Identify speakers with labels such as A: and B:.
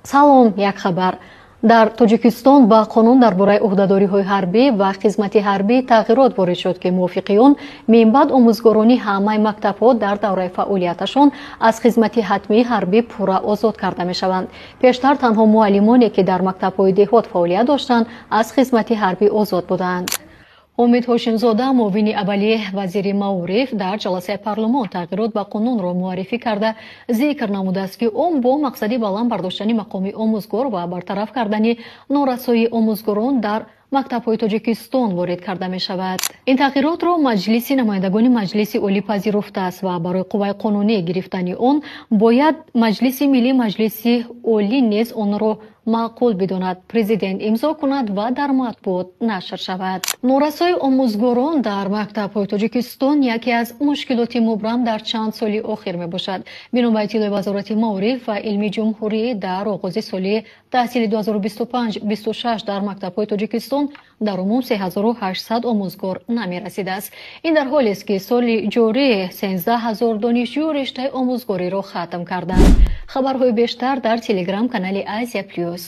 A: Салом, як хабар. Дар Тоҷикистон ба қонун дар бораи ӯҳдадориҳои ҳарбӣ ва хизмати ҳарбӣ тағйирот ворид шуд, ки мувофиқи он минбаъд омӯзгорони ҳамаи мактабҳо дар давраи фаъолияташон аз хизмати ҳатмии ҳарбӣ пурра озод карда мешаванд. Пештар танҳо муаллимоне, ки дар мактабҳои деҳот фаъолият доштанд, аз хизмати ҳарбӣ озод буданд. Умид Ҳошимзода, муовини аввали вазири маориф, дар ҷаласаи парлумон тағйирот ба қонунро муаррифӣ карда, зикр намудааст, ки он бо мақсади баланд бардоштани мақоми омӯзгор ва бартараф кардани норасоии омӯзгорон дар мактабҳои Тоҷикистон ворид карда мешавад. Ин тағйиротро Маҷлиси намояндагони Маҷлиси Олӣ пазируфтааст ва барои қувваи қонунӣ гирифтани он бояд Маҷлиси Миллӣ Маҷлиси Олӣ низ онро маъқул бидонад, президент имзо кунад ва дар матбуот нашр шавад. Норасои омӯзгорон дар мактабҳои Тоҷикистон яке аз мушкилоти мубрам дар чанд соли охир мебошад. Бино ба иттилои Вазорати маориф ва илми ҷумҳурӣ, дар оғози соли таҳсили 2025-26 дар мактабҳои Тоҷикистон дар умум 3800 омӯзгор намерасидааст. Ин дар ҳолест, ки соли ҷорӣ 13 ҳазор донишҷӯ риштаи омӯзгориро хатм карданд. Хабарҳои бештар дар телеграм канали Азия Плюс.